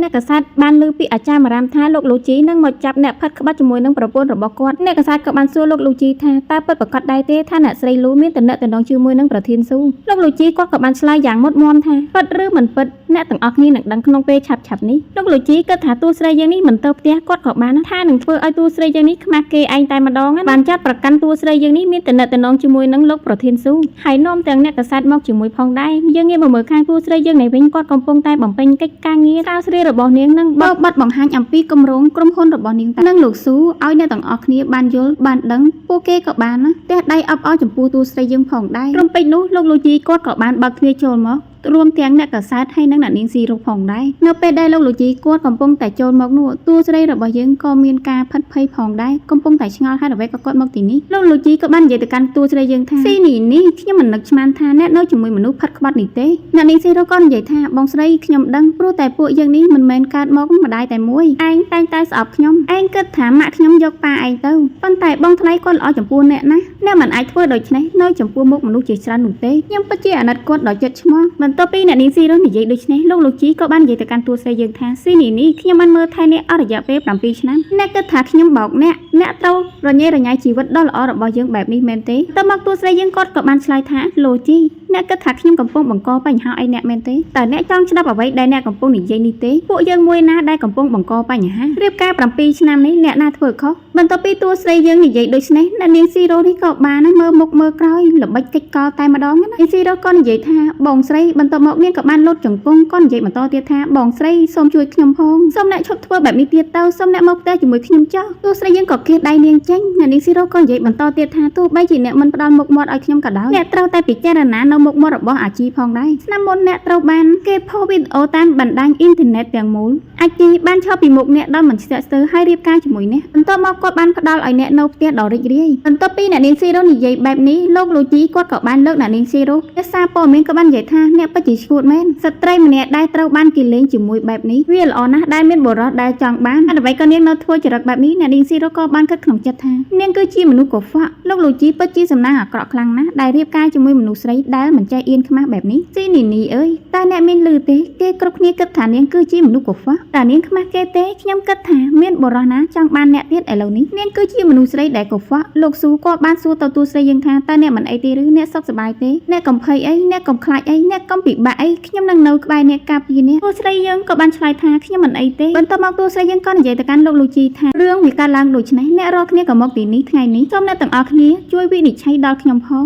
អ្នកកាសែតបានលើពីអាចារ្យមារាមថាលោកលូជីនឹងមកចាប់អ្នកផិតក្បាត់ជាមួយនឹងប្រពន្ធរបស់គាត់អ្នកកាសែតក៏បានសួរលោកលូជីថាតើពិតប្រាកដដែរទេថាអ្នកស្រីលូមានទំនាក់ទំនងជាមួយនឹងប្រធានស៊ូលោកលូជីគាត់ក៏បានឆ្លើយយ៉ាងមុតមមថាពិតឬមិនពិតអ្នកទាំងអស់គ្នានឹងដឹងក្នុងពេលឆាប់ៗនេះលោកលូជីគិតថាតួស្រីយើងនេះមិនទៅផ្ទះគាត់ក៏បានថានឹងធ្វើឲ្យតួស្រីយើងនេះខ្មាស់គេឯងតែម្ដងបានចាត់ប្រកាន់តួស្រីយើងនេះមានទំនាក់ទំនងជាមួយនឹងលោកប្រធានស៊ូហើយនាំទាំងអ្នកកាសែតមកជាមួយផងដែរយើងងាកមកមើលខាងតួស្រីយើងនេះវិញគាត់កំពុងតែបំពេញកិច្ចការងារស្រាវជ្រាវរបស់នាងនឹងបើកបទបង្ហាញអំពីគម្រោងក្រុមហ៊ុនរបស់នាងនិងលោកស៊ូឲ្យអ្នកទាំងអស់គ្នាបានយល់បានដឹងពួកគេក៏បានណាផ្ទះដៃអបអរចំពោះតួស្រីយើងផងដែរក្រុមពេជ្រនោះលោកលូជីគាត់ក៏បានបើកទ្វារចូលមករួមទាំងអ្នកកាសែតហើយនិងអ្នកនាងស៊ីរុកផងដែរនៅពេលដែលលោកលូជីគាត់កំពុងតែចូលមកនោះតួស្រីរបស់យើងក៏មានការផិតភ័យផងដែរកំពុងតែឆ្ងល់ហេតុអ្វីក៏គាត់មកទីនេះលោកលូជីក៏បាននិយាយទៅកាន់តួស្រីយើងថាស៊ីនីនេះខ្ញុំមិននឹកស្មានថាអ្នកនៅជាមួយមនុស្សផិតក្បត់នេះទេអ្នកនាងស៊ីរុកក៏និយាយថាបងស្រីខ្ញុំដឹងព្រោះតែពួកយើងនេះមិនមែនកើតមកម្ដាយតែមួយឯងតែងតែស្អប់ខ្ញុំឯងគិតថាម៉ាក់ខ្ញុំយកប៉ាឯងទៅប៉ុន្តែបងថ្លៃគាត់ល្អចំពោះអ្នកណាអ្នកមិនអាចធ្វើដូច្នេះនៅចំពោះមុខមនុស្សជាច្រើននោះទេខ្ញុំពិតជាអាណិតគាត់ដល់ចិត្តឈ្មោះបន្ទាប់ពីអ្នកនាងស៊ីរុនិយាយដូច្នេះលោកលោកជីក៏បាននិយាយទៅកាន់តួស្រីយើងថាស៊ីនីនេះខ្ញុំបានមើលថែអ្នកអស់រយៈពេល7ឆ្នាំអ្នកគិតថាខ្ញុំបោកអ្នកអ្នកត្រូវរញ៉េរញ៉ៃជីវិតដ៏ល្អរបស់យើងបែបនេះមែនទេតើមកតួស្រីយើងគាត់ក៏បានឆ្លើយថាលោកជីអ្នកគិតថាខ្ញុំកំពុងបង្កបញ្ហាអីអ្នកមែនទេតើអ្នកចង់ស្ដាប់អ្វីដែលអ្នកកំពុងនិយាយនេះទេពួកយើងមួយណាដែលកំពុងបង្កបញ្ហារៀបការ7ឆ្នាំនេះអ្នកណាធ្វើខុសបន្ទាប់ពីតួស្រីយើងនិយាយដូច្នេះអ្នកនាងស៊ីរ៉ូនេះក៏បានមើលមុខមើលក្រោយល្បិចកិច្ចកលតែម្ដងណានាងស៊ីរ៉ូក៏និយាយថាបងស្រីបន្ទាប់មកនាងក៏បានលោតជង្គង់ក៏និយាយបន្តទៀតថាបងស្រីសូមជួយខ្ញុំផងសូមអ្នកឈប់ធ្វើបែបនេះទៀតទៅសូមអ្នកមកផ្ទះជាមួយខ្ញុំចុះតួស្រីយើងក៏គៀសដៃនាងចេញអ្នកនាងស៊ីរ៉ូក៏និយាយបន្តទៀតថាទោះបីជាអ្នកមិនផ្ដល់មុខមាត់ឲ្យខ្ញុំក៏ដោយអ្នកត្រូវតែពិចារណានៅមុខមាត់របស់អាជីផងដែរឆ្នាំមុនអ្នកត្រូវបានគេផុសវីដេអូតាមបណ្ដាញអ៊ីនធឺណិតទាំងមូលអាជីបានឈរពីមុខអ្នកដោយមិនស្ទាក់ស្ទើរហើយរៀបការជាមួយអ្នកបន្ទាប់មកគាត់បានផ្ដល់ឲ្យអ្នកនៅផ្ទះដ៏រីករាយបន្ទាប់ពីអ្នកនាងស៊ីរ៉ូនិយាយបែបនេះលោកលូជីគាត់ក៏បានលើកអ្នកនាងស៊ីរ៉ូភាសាព័ត៌មានក៏បាននិយាយថាអ្នកពិតជាឈួតមែនស្ត្រីម្នាក់ដែលត្រូវបានគេលេងជាមួយបែបនេះវាល្អណាស់ដែលមានបុរសដែលចង់បានហើយអ្វីក៏នាងនៅធ្វើចរិតបែបនេះអ្នកនាងស៊ីរ៉ូក៏បានគិតក្នុងចិត្តថានាងគឺជាមនុស្សកខ្វក់លោកលូជីពិតជាសំណាងអាក្រក់ខ្លាំងណាស់ដែលរៀបការជាមួយមនុស្សស្រីដែលមិនចេះអៀនខ្មាស់បែបនេះស៊ីនីនីអើយតើអ្នកមានលឺទេគេគ្រប់គ្នាគិតថានាងគឺជាមនុស្សកខ្វក់តើនាងខ្មាស់គេទេខ្ញុំគិតថាមានបុរសណាចង់បានអ្នកទៀតឥឡូវនេះនាងគឺជាមនុស្សស្រីដែលកខ្វក់លោកស៊ូក៏បានសួរទៅតួស្រីយើងថាតើអ្នកមិនអីទេឬអ្នកសុខសប្បាយទេអ្នកកំភៃអីអ្នកកុំខ្លាចអីអ្នកកុំពិបាកអីខ្ញុំនឹងនៅក្បែរអ្នកការពារអ្នកតួស្រីយើងក៏បានឆ្លើយថាខ្ញុំមិនអីទេបន្ទាប់មកតួស្រីយើងក៏និយាយទៅកាន់លោកលូជីថារឿងវាកើតឡើងដូច្នេះអ្នករាល់គ្នាក៏មកទីនេះថ្ងៃនេះសូមអ្នកទាំងអស់គ្នាជួយវិនិច្ឆ័យដល់ខ្ញុំផ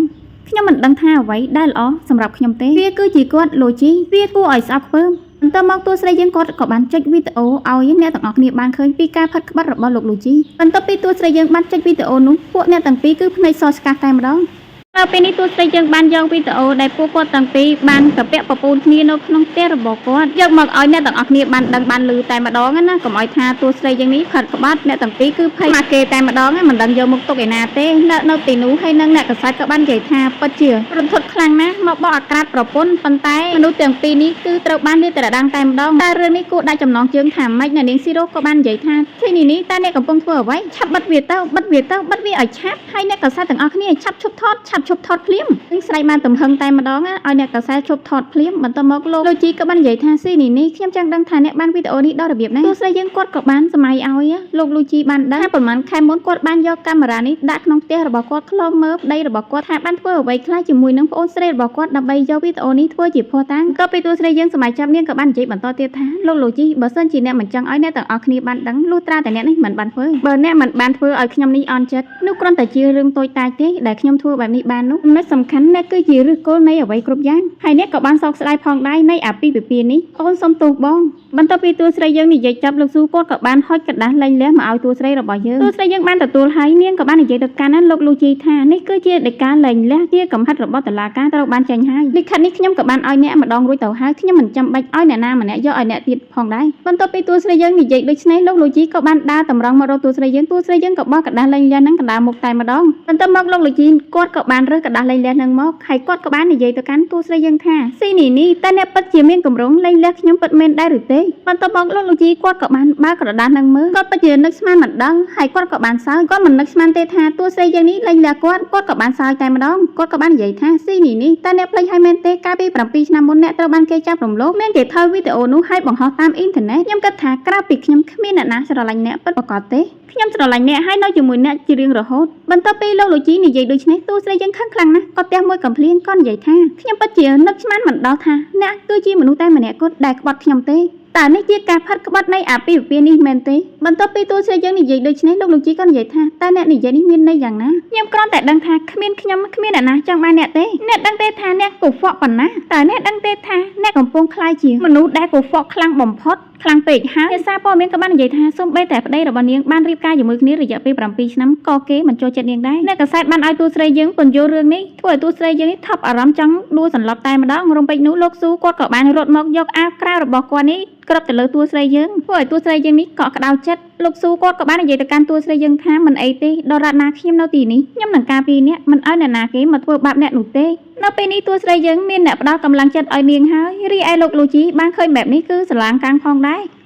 ងខ្ញុំមិនដឹងថាអ្វីដែលល្អសម្រាប់ខ្ញុំទេវាគឺជាគាត់លូជីវាគួរឲ្យស្អប់ខ្ពើមបន្ទាប់មកតួស្រីយើងគាត់ក៏បានចុចវីដេអូឲ្យអ្នកទាំងអស់គ្នាបានឃើញពីការផាត់ក្បាត់របស់លោកលូជីបន្ទាប់ពីតួស្រីយើងបានចុចវីដេអូនោះពួកអ្នកទាំងពីរគឺភ្នែកសស្កាស់តែម្ដងនៅពេលនេះតួស្រីយើងបានយកវីដេអូដែលពួកគាត់ទាំងពីរបានប្រពាក់ប្រពូនគ្នានៅក្នុងផ្ទះរបស់គាត់យកមកឲ្យអ្នកទាំងអស់គ្នាបានដឹងបានឮតែម្ដងណាកុំឲ្យថាតួស្រីយើងនេះផាត់ក្បាត់អ្នកទាំងពីរគឺភ័យមកគេតែម្ដងមិនដឹងយកមកទុកឯណាទេនៅនៅទីនោះហើយនឹងអ្នកកសែតក៏បាននិយាយថាពិតជារន្ធត់ខ្លាំងណាស់មកបកអាក្រាតប្រពន្ធប៉ុន្តែមនុស្សទាំងពីរនេះគឺត្រូវបានលាតត្រដាងតែម្ដងតែរឿងនេះគួរដាក់ចំណងជើងថាម៉េចអ្នកនាងស៊ីរ៉ូក៏បាននិយាយថាទីនេះនេះតើអ្នកកំពុងធ្វើអ្វីឆាប់បិទវាទៅបិទវាទៅបិទវាឲ្យឆាប់ហើយអ្នកកសែតទាំងអស់គ្នាឆាប់ឈប់ថតឆាប់ឈប់ថតភ្លាមនឹងស្រែកបានទំហឹងតែម្ដងឲ្យអ្នកកសែតឈប់ថតភ្លាមបន្ទាប់មកលោកលូជីក៏បាននិយាយថាស៊ីនេះនេះខ្ញុំចង់ដឹងថាអ្នកបានវីដេអូនេះដល់របៀបណាទោះស្រីយើងគាត់ក៏បានសម័យឲ្យលោកលូជីបានដឹងថាប្រហែលខែមុនគាត់បានយកកាមេរ៉ានេះដាក់ក្នុងផ្ទះរបស់គាត់ខ្លងមើលប្តីរបស់គាត់ថាបានធ្វើអ្វីខ្លះជាមួយនឹងប្អូនស្រីរបស់គាត់ដើម្បីយកវីដេអូនេះធ្វើជាភស្តុតាងក៏ពីទោះស្រីយើងសម័យចាប់នាងក៏បាននិយាយបន្តទៀតថាលោកលូជីបើសិនជាអ្នកមិនចង់ឲ្យអ្នកទាំងអស់គ្នាបានដឹងលុះត្រាតែអ្នកនេះមិនបានធ្វើបើអ្នកមិនបានធ្វើឲ្យខ្ញុំនេះអន់ចិត្តនោះគ្រាន់តែជារឿងតូចតាចទេដែលខ្ញុំធ្វើបែបនេះបាននោះចំណុចសំខាន់អ្នកគឺជាឫសគល់នៃអ្វីគ្រប់យ៉ាងហើយអ្នកក៏បានសោកស្ដាយផងដែរនៃអាពាហ៍ពិពាហ៍នេះអូនសុំទោសបងបន្ទាប់ពីតួស្រីយើងនិយាយចាប់លោកស៊ូគាត់ក៏បានហុចក្រដាសលែងលះមកឲ្យតួស្រីរបស់យើងតួស្រីយើងបានទទួលហើយនាងក៏បាននិយាយទៅកាន់ណាលោកលូជីថានេះគឺជាដីកាលែងលះជាកំហិតរបស់តុលាការត្រូវបានចេញហើយលិខិតនេះខ្ញុំក៏បានឲ្យអ្នកម្ដងរួចទៅហើយខ្ញុំមិនចាំបាច់ឲ្យអ្នកណាម្នាក់យកឲ្យអ្នកទៀតផងដែរបន្ទាប់ពីតួស្រីយើងនិយាយដូច្នេះលោកលូជីក៏បានដើរតម្រង់មករកតួស្រីយើងតួស្រីយើងក៏បោះក្រដាសលែងលះហ្នឹងកណ្ដាលមុខតែម្ដងបន្ទាប់មកលោកលូជីគាត់ក៏បាន បានរើសក្រដាសលែងលះនឹងមកហើយគាត់ក៏បាននិយាយទៅកាន់តួស្រីយើងថាស៊ីនីនីតើអ្នកពិតជាមានកម្រងលែងលះខ្ញុំពិតមែនដែរឬទេបន្ទាប់មកលោកលូជីគាត់ក៏បានបើកក្រដាសនឹងមើលគាត់ពិតជានឹកស្មានមិនដល់ហើយគាត់ក៏បានសើចគាត់មិននឹកស្មានទេថាតួស្រីយើងនេះលែងលះគាត់គាត់ក៏បានសើចតែម្ដងគាត់ក៏បាននិយាយថាស៊ីនីនីតើអ្នកភ្លេចហើយមែនទេកាលពី7ឆ្នាំមុនអ្នកត្រូវបានគេចាប់រំលោភមានគេថតវីដេអូនោះហើយបង្ហោះតាមអ៊ីនធឺណិតខ្ញុំគិតថាក្រៅពីខ្ញុំគ្មានអ្នកណាស្រឡាញ់អ្នកពិតប្រាកដទេខ្ញុំស្រឡាញ់អ្នកហើយនៅជាមួយអ្នកជារៀងរហូតបន្ទាប់ពីលោកលូជីនិយាយដូច្នេះតួស្រីយើងខឹងខ្លាំងណាស់គាត់ទះមួយកំភ្លៀងក៏និយាយថាខ្ញុំពិតជានឹកស្មានមិនដល់ថាអ្នកគឺជាមនុស្សតែម្នាក់គត់ដែលក្បត់ខ្ញុំទេតើនេះជាការផាត់ក្បត់នៃអាពាហ៍ពិពាហ៍នេះមែនទេបន្ទាប់ពីតួស្រីយើងនិយាយដូច្នេះលោកលូជីក៏និយាយថាតើអ្នកនិយាយនេះមានន័យយ៉ាងណាខ្ញុំគ្រាន់តែដឹងថាគ្មានខ្ញុំគ្មានអ្នកណាចង់បានអ្នកទេអ្នកដឹងទេថាអ្នកកុហ្វក់ប៉ុណ្ណាតើអ្នកដឹងទេថាអ្នកកំពុងក្លាយជាមនុស្សដែលកុហ្វក់ខ្លាំងបំផុតខ្លាំងពេកហើយភាសាព័ត៌មានក៏បាននិយាយថាសូម្បីតែប្តីរបស់នាងបានរៀបការជាមួយគ្នារយៈពេល7ឆ្នាំក៏គេមិនចូលចិត្តនាងដែរអ្នកកាសែតបានឲ្យតួស្រីយើងពន្យល់រឿងនេះធ្វើឲ្យតួស្រីយើងនេះថប់អារម្មណ៍ចង់ដួលសន្លប់តែម្ដងរំពេចនោះលោកស៊ូគាត់ក៏បានរត់មកយកអាវក្រៅរបស់គាត់នេះក្របទៅលើតួស្រីយើងធ្វើឲ្យតួស្រីយើងនេះកក់ក្ដៅចិត្តលោកស៊ូគាត់ក៏បាននិយាយទៅកាន់តួស្រីយើងថាមិនអីទេដរាបណាខ្ញុំនៅទីនេះខ្ញុំនឹងការពារអ្នកមិនឲ្យអ្នកណាគេមកធ្វើបាបអ្នកនោះទេនៅពេលនេះតួស្រីយើងមានអ្នកផ្ដល់កម្លាំងចិត្តឲ្យនាងហើយរីឯលោកលូជីបានឃើញបែបនេះគឺស្រឡាងកាំងផងដែរ។